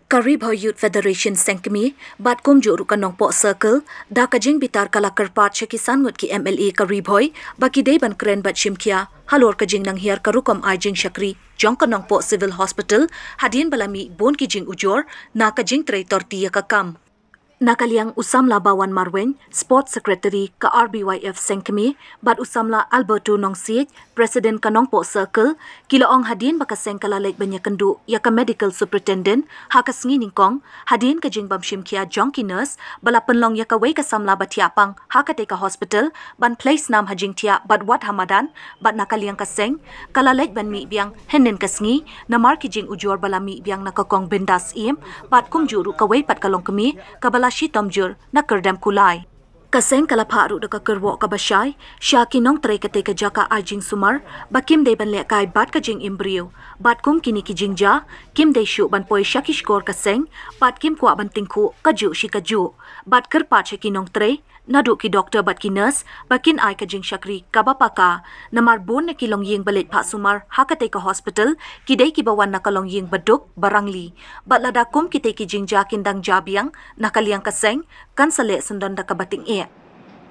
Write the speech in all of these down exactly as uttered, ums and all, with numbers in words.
Ka Ri Bhoi Youth Federation Seng Kmie bad kumjuh ruh ka Nongpoh Circle, da ka jingbitar ka la kyrpad sha ki san ngut ki M L A ka Ri Bhoi ba ki dei ban kren bad shim khia halor ka jingnang hiar ka rukom ai jingshakri jong ka Nongpoh Civil Hospital, hadien ba la mih bun ki jingujor na ka jingtrei torti ïa ka kam. Na ka liang u samla Bawan Marwein, Sports Secretary ka R B Y F Seng Kmie, bad u samla Alberto Nongsiej, President ka Nongpoh Circle, ki la ong hadien ba ka seng ka la leit ban ïakynduh ïa ka Medical Superintendent ha ka sngi nyngkong, hadien ka jingbym shim khia jong ki nurse ba la pynlong ïa kawei ka samla ba thiah pang ha katei ka hospital ban plie snam ha jingthiah bad wad ha madan, bad na ka liang ka seng ka la leit ban mih biang hynnin ka sngi namar ki jingujor ba la mih biang na ka Kong Bindas Syiem bad kumjuh ruh kawei pat ka longkmie kaba la shitom jur na Kyrdemkulai. Ka seng ka la phah ruh da ka kyrwoh kaba shai sha ki nongtrei katei ka jaka ai jingsumar ba kim dei ban lehkai bad ka jingim briew, bad kum kine ki jingjia kim dei shuh ban poi sha ki shkor ka seng, bad kim kwah ban tyngkhuh kajuh shi kajuh, bad kyrpad sha ki nongtrei naduh ki doktor bad ki nurse ba kin ai ka jingshakri kaba paka, namar bun na ki longïing ba leit phah sumar ha katei ka hospital ki dei kiba wan na ka longïing ba duk ba rangli, bad lada kum kitei ki jingjia kin dang jia biang na ka liang ka seng, kan sa leh syndon da kaba tyngeh.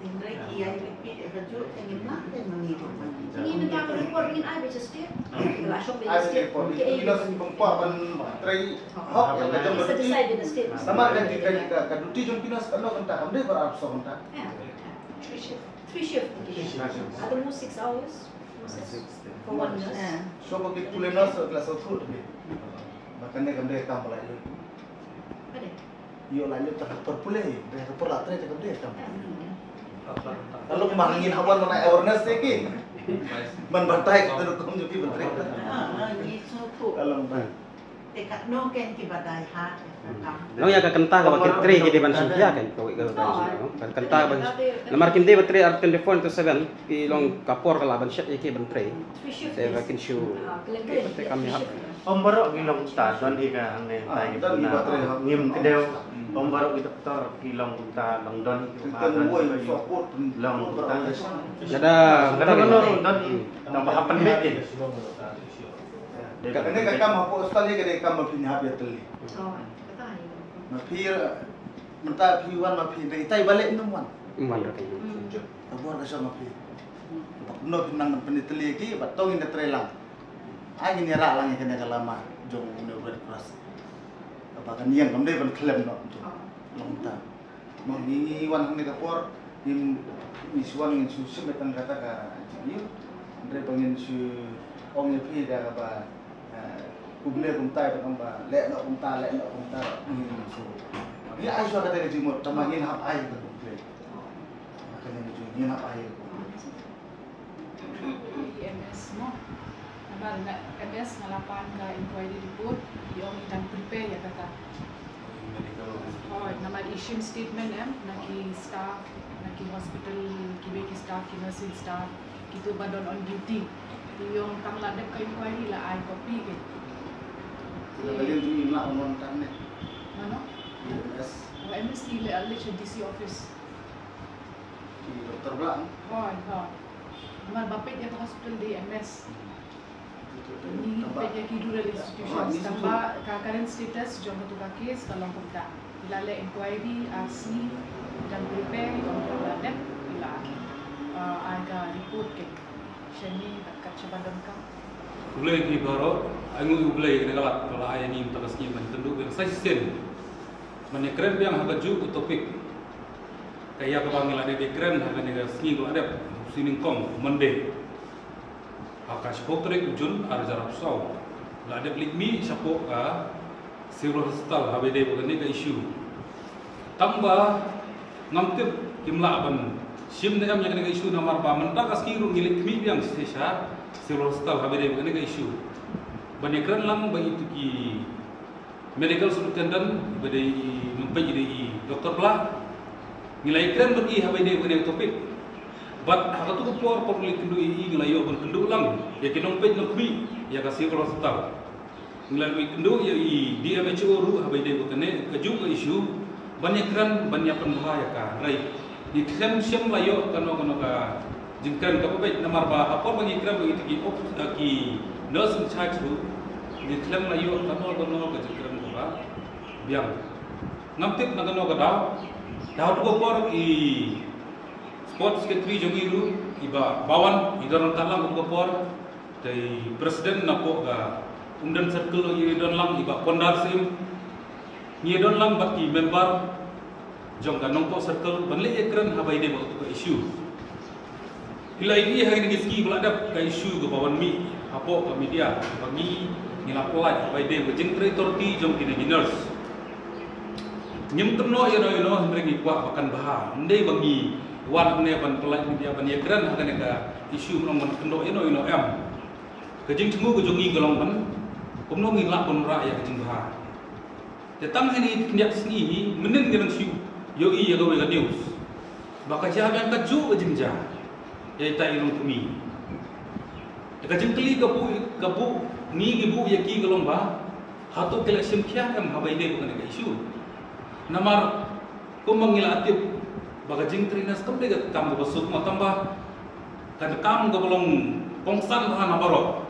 Hynrei ki ïai repeat ïa kajuh, te ngim lah te ma ngi ruh. Ngi mynta ka report ngin ai ba just tip. Ka la shong ba just tip. Ai report. Ki nurse ki bym kwah ban trei hok ïa ka jong ka duty. Namar ka duty, ka, ka duty jong ki nurse ka long kynta, kam dei ba arphew kynta. Yeah, yeah. Three shift. Three shift. Three shift. At the most six hours. Six. For one nurse. Yeah. So ba ki pule nurse ka la sngewthuh te. Ba kane kam dei kam ba la ïoh. Ba dei. Ïoh la ïoh ta ka por pule, dei ka por la trei ta ka dei kam. Ka long ba ngin hap wan ban ai awareness te ki. Ban batai ka rukom jong ki ban trei. Ah, ah, ngi sngewthuh. Ka long ba. Te katno ken ki ba dei ha, ka kam. Nong ïa ka kynta ka ba kin trei ki dei ban shim khia ken, kawei ka ban shim, no? Ka kynta ka ban. Namar kim dei ba trei ar twenty-four into seven, ki long ka por ka la ban shet ïa ki ban trei. Te ba kin shu. Te kam ïa hap. Ym baroh ki long kumta, don hi ka hangne, ah, tai ki don hi ba trei ha. Ngim kdew, ym baroh ki doktor ki long kumta, long don hi ki ba don hi ba long kumta. Lada, lada don hi, nang ba happen bit hi. Kane ka kam hapoh hospital ka dei kam ba phi hap ïa teli. Oh, kata hi. Ma phi, mynta phi wan ma phi dei tai ba leh nym wan. Ym wan ruh. Ka bor ka shong ma phi. Ba kumno phi nang ban pyniteli ki, ba tong in da trei lang. Ai ngin ïarap lang ïa kane ka lama jong une u Red Cross. Kaba kan ïeng kam dei ban khlem noh tu. Long ta. Mo ngi, ngi wan hangne ka por, ngin, ngi shu wan ngin shu submit tang kata ka jingïoh. Hynrei ba ngin shu ong ïa phi da kaba, eh, kumne kumtai ba tang ba leh noh kumta, leh noh kumta, ngin shu. Ngi ai shuwa kata ka jingmut, tang ba ngin hap ai ka complain. Kane ka jingmut, ngin hap ai ka complain. I M S mo. Namar nga M S nga la pan ka inquiry report, i ong i dang prepare ïa kata. Hooid, namar i shim statement em, na ki staff, na ki hospital, kiwei ki staff, ki nursing staff, kito ba don on duty. Te i ong tang la dep ka inquiry la ai copy ki. Te la ka liang jong i la on on tang ne. Mano? I M S. O M S i leh a leh sha D C office. Ki doktor Blah. Hooid, hooid. Namar ba peit ïa ka hospital dei M S. Ngi peit ïa ki rural institutions. Tang ba ka current status jong katu ka case ka long kumta. I la leh inquiry, ask ni, dang prepare, i ong tang la dep, i la, uh, ai ka report ke. Shane, kat shaba donkam. Khublei ïa phi baroh, ai nguh ïa U Blei ïa kane ka lad ba la ai ïa ngi mynta ka sngi ban ïakynduh biang sa shisien. Ban ïakren biang ha kajuh ka topic. Ka ïa kaba ngi la dep ïakren ha kane ka sngi ba la dep, sngi nyngkong, Monday. Ha ka shiphew tarik u Jun, ar hajar arphew saw. La dep leit mih shapoh ka Civil Hospital haba ïadei bad kane ka issue. Tang ba ngam tip kim lah ban shim ne em ïa kane ka issue namar ba mynta ka sngi ruh ngi leit khmih biang sha Civil Hospital haba ïadei bad kane ka issue. Ban ïakren lang bad itu ki medical superintendent ba dei i nongpeit i dei i Doktor Blah. Ngi la ïakren bad i haba ïadei bad kane ka topic. Bad ha katu ka por, por ngi leit kynduh ïa i ngi la ïoh ban kynduh lang ïa ki nongpeit nongkhmih ïa ka Civil Hospital. Ngi la ïoh kynduh ïa i D M H O ruh haba ïadei bad kane kajuh ka issue ban ïakren ban ïapynbha ïa ka. Hynrei ngi khlem shym la ïoh kano kano ka Jingkren kaba beit namar ba ha por ba ngi kren ba ngi tiki op ki nurse in charge ruh ngi khlem la ïoh kano kano ka jingkren kaba biang. Ngam tip na kano ka daw. Daw tu ka por i sports secretary jong i ruh i Bah Bawan i don ryngkat lang ka por. Te i president na pok ka Umden Circle i don lang i Bah Pondar Sim. Ngi don lang bad ki member jong ka Nongpoh Circle ban leh ïakren ha ba ïadei bad ka issue. Ki la ïohi ha kine ki sngi ba la dep ka issue kaba wan mih hapoh ka media ba ngi ngi la pynlait ha ba ïadei bad jingtrei authority jong kine ki nurse. Ngim kynnoh ïano ïano hynrei ngi kwah ba kan bha. Ym dei ba ngi wan hangne ban pynlait media ban ïakren ha kane ka issue ban ong ban kynnoh ïano ïano em. Ka jingthmu ka jong ngi ka long ban kumno ngi lah ban rah ïa ka jingbha. Te tang hynne khyndiat sngi hi mynnin ngi dang shu ïohi ïa kawei ka news ba ka jia biang kajuh ka jingjia ïa ita i nongkmie. Te ka jingkylli ka buh ka buh ngi ngi buh ïa ki ka long ba hato ki la shim khia em ha ba ïadei bad kane ka issue. Namar kumba ngi la tip ba ka jingtrei nurse kam dei ka kam kaba suk ma tang ba ka kam kaba long kongsan bha na baroh.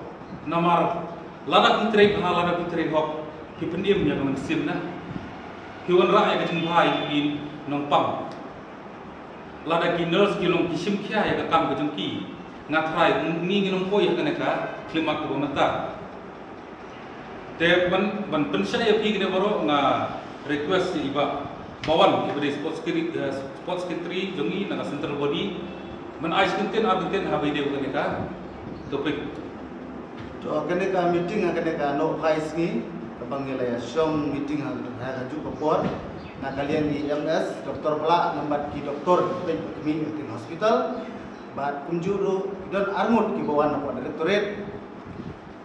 Namar lada ki trei bha lada ki trei hok ki pynim ïa ka mynsiem na ki wanrah ïa ka jingbha ïa ki nongpang. Lada ki nurse ki long ki shim khia ïa ka kam ka jong ki nga tharai ngi ngi nongpoi ha kane ka khlieh mat kaba mynta. Te ban ban pynshai ïa phi kine baroh nga request ïa i Bah Bawan iba dei sports secretary, eh, sports secretary jong ngi na ka central body ban ai shi kyntien ar kyntien ha ba ïadei bad kane ka topic. To kane ka meeting ha kane ka nohphai sngi kaba ngi la ïa shong meeting ha ka juh ka por na ka liang i M S Doktor Blah namar ki doktor ki peit ba kmie ha ka hospital bad kumjuh ruh ki don arngut kiba wan na ka directorate.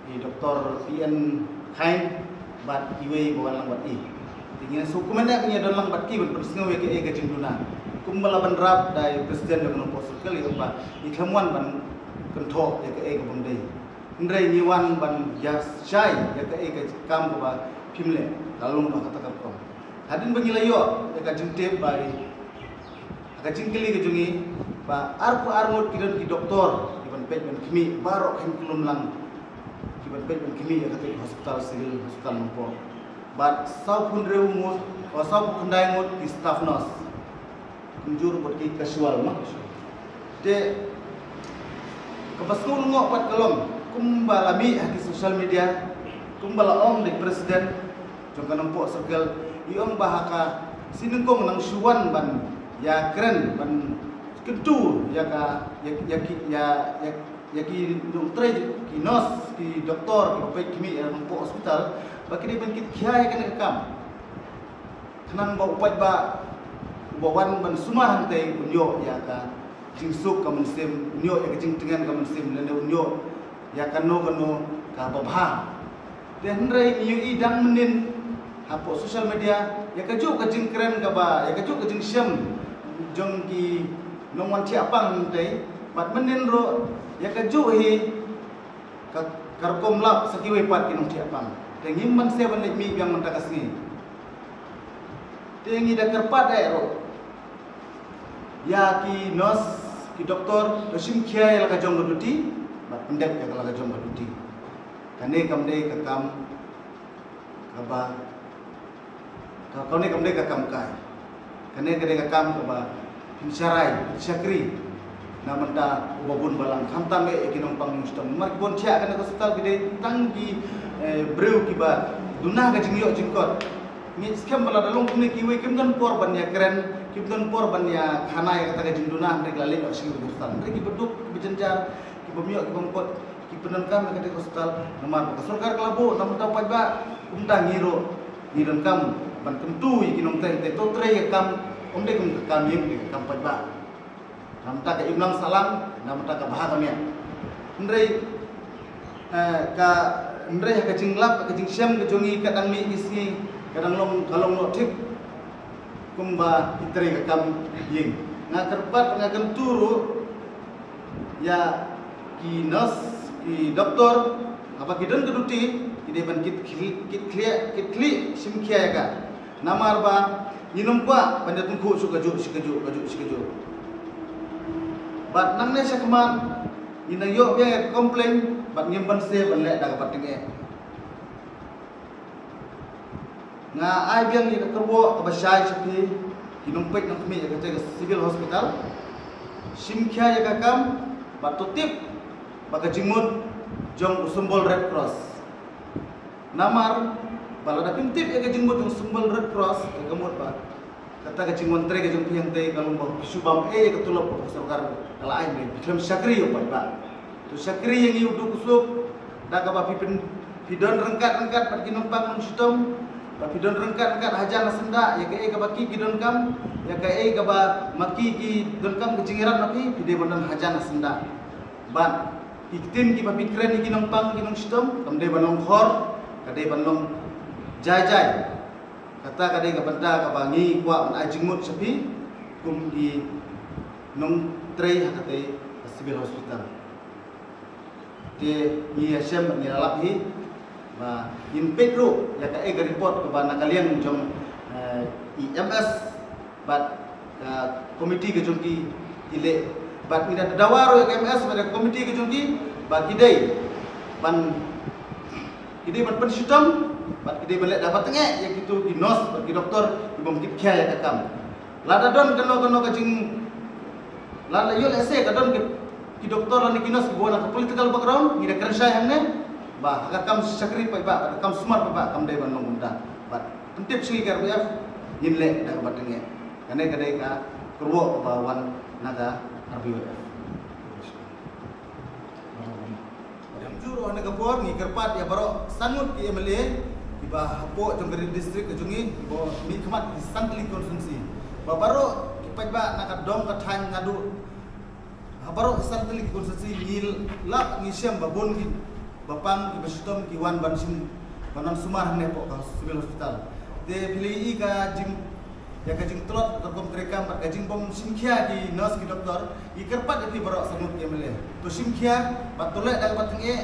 I Doktor P N Khain bad iwei ba wan lang bad i. Te ngi sngewkmen ïa ka ngi don lang bad ki ban pynsngew ïa kaei ka jingduna. Kumba la ban rap da i president jong ka Nongpoh Circle ïa ba i khlem wan ban kynthoh ïa kaei ka bym dei. Hynrei ngi wan ban ïa shai ïa kaei ka kam kaba phim leh ka long ba kata ka kong. Hadien ba ngi la ïoh ïa ka jingtip ba i Ha ka jingkylli ka jong ngi ba arphew arngut ki don ki doktor ki ban peit ban khmih baroh khein kyllum lang ki ban peit ban khmih ïa kata ka hospital civil hospital Nongpoh. Bad sawphew hynriew ngut, o sawphew khyndai ngut ki staff nurse. Kumjuh ruh bad ki casual ma. Te kaba sngewlyngngoh pat ka long kumba la mih ha ki social media kumba la ong da i president jong ka Nongpoh Circle i ong ba ha ka sien nyngkong nang shu wan ban ïakren ban kyntu ïa ka ïa ïa ki ïa ïa ïa ki nongtrei ki nurse ki doktor kiba peit khmih ïa Nongpoh Hospital ba ki dei ban kit khia ïa kane ka kam. Khnang ba u paidbah uba wan ban sumar hangtei un ïoh ïa ka jingsuk ka mynsiem, un ïoh ïa ka jingtngen ka mynsiem lane un ïoh ïa kano kano kaba bha. Te hynrei ngi ïohi dang mynnin hapoh social media ïa kajuh ka jingkren kaba ïa kajuh ka jingshem jong ki nongwan thiah pang hangtei bad mynnin ruh ïa kajuh hi ka ka rukom lap sa kiwei pat ki nongthiah pang. Te ngim banse ban leit mih biang mynta ka sngi. Te ngi da kyrpad eh ruh ïa ki nurse ki doktor to shim khia ïa la ka jong ka duty bad pyndep ïa la ka jong ka duty. Kane kam dei ka kam kaba Ka kane kam dei ka kam kai. Kane ka dei ka kam kaba phin sharai, phin shakri. Na mynta uba bun balang khamtam eh ki nongpang ngi shitom. Namar ki bun thiah kane ka hospital ki dei tang ki eh, briew kiba duna ka jingïoh jingkot. Ngi skhem ba la da long kine kiwei kim don por ban ïa kren, kim don por ban ïa khana ïa kata ka jingduna hynrei ki la leit noh sha ki hospital. Hynrei kiba duk, kiba jynjar, kiba ym ïoh, kiba ym kot. Ki pyndonkam ïa kata ka hospital namar ba ka sorkar ka la buh namar ta paidbah. Kumta ngi ruh ngi donkam ban kyntu ïa ki nongtrei te to trei ïa ka kam. Ym dei kum ka kam ïing, dei ka kam paidbah. Namar ta ka imlang sahlang namar ta ka bha ka miat. Hynrei eh, ka hynrei ha ka jinglap ka jingshem ka jong ngi ka dang mih ki sngi ka dang long ka long noh thik. Kumba ki trei ka kam ïing. Nga kyrpad nga kyntu ruh ïa ki nurse, ki doktor, haba ki don ka duty, ki dei ban kit khlieh, kit khlieh, kit khlieh shim khia ïa ka. Namar ba ngin ym kwah ban da tyngkhuh shu kajuh, shu kajuh, kajuh, shu kajuh. Bad nangne shakhmat ngin nang ïoh biang ïa ka complain bad ngim banse ban leh da kaba tyngeh. Nga ai biang ïa ka kyrwoh kaba shai sha phi ki nongpeit nongkhmih ïa kata ka civil hospital. Shim khia ïa ka kam bad to tip ba ka jingmut jong u symbol Red Cross. Namar ba lada phim tip ïa ka jingmut jong u symbol Red Cross, ka mut ba kata ka jingwan trei ka jong phi hangtei ka long ba phi shu bam ei ïa ka tulop kaba ka sorkar ka la ai mynne, phi khlem shakri ïa u paidbah. To shakri ïa ngi u duk u suk da kaba phi pyn, phi don ryngkat ryngkat bad ki nongpang nongshitom, ba phi don ryngkat ryngkat hajan ha syndah, ïa kaei kaba ki ki donkam, ïa kaei kaba ma ki ki donkam ka jingïarap na phi, phi dei ban don hajan ha syndah. Bad ki ktien kiba phi kren ïa ki nongpang ki nongshitom kam dei ban long khor, ka dei ban long jai jai. Kata ka dei ka bynta kaba ngi kwah ban ai jingmut sha phi kum ki nongtrei ha katei ka civil hospital. Te ngi ïa shem bad ngi ïa lap hi ba ngin peit ruh ïa kaei ka report kaba na ka liang jong, eh, E M S bad ka komiti ka jong ki ki leh. Bad ngi da dawa ruh ïa ka E M S bad ka komiti ka jong ki ba ki dei ban, ki dei ban pynshitom bad ki dei ban leh da kaba tyngeh ïa kito ki nurse bad ki doktor ki bym kit khia ïa ka kam. Lada don kano kano ka jing, lada ïoh lehse ka don ki, ki doktor lane ki nurse kiba wan na ka political background, ngi da kren shai hangne ba ha ka kam shakri paidbah, ha ka kam sumar paidbah kam dei ban long kumta. Bad pyntip sha ngi ka R B F, ngin leh da kaba tyngeh. Kane ka dei ka kyrwoh kaba wan na ka R B Y F. Jur ha kane ka por ngi kyrpad ïa baroh san ngut ki M L A kiba hapoh jong ka district ka jong ngi, kiba mihkhmat ki san tylli ki constituency, ba baroh ki paidbah na ka dong ka thaiñ naduh ha baroh ki san tylli ki constituency ngi lap ngi shem ba bun kiba pang kiba shitom ki wan ban shim, ban wan sumar hangne hapoh ka civil hospital. Te phi la ïohi ka jing, ïa ka jingtlot ka rukom treikam bad ka jingbym shim khia ki nurse ki doktor, ngi kyrpad ïa phi baroh san ngut ki M L A, to shim khia bad to leh da kaba tyngeh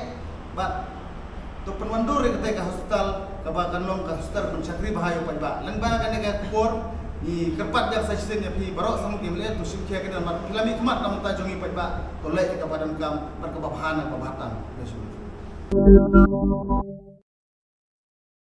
bad to pynwandur ïa katei ka hospital kaba kan long ka hospital ban shakri bha ïa u paidbah. Lyngba kane ka khubor ngi kyrpad biang sa shisien ïa phi baroh san ngut ki M L A, to shim khia kane bad phi la mihkhmat na bynta jong ngi paidbah, to leh ïa kaba donkam bad kaba bha na kaba bha tam.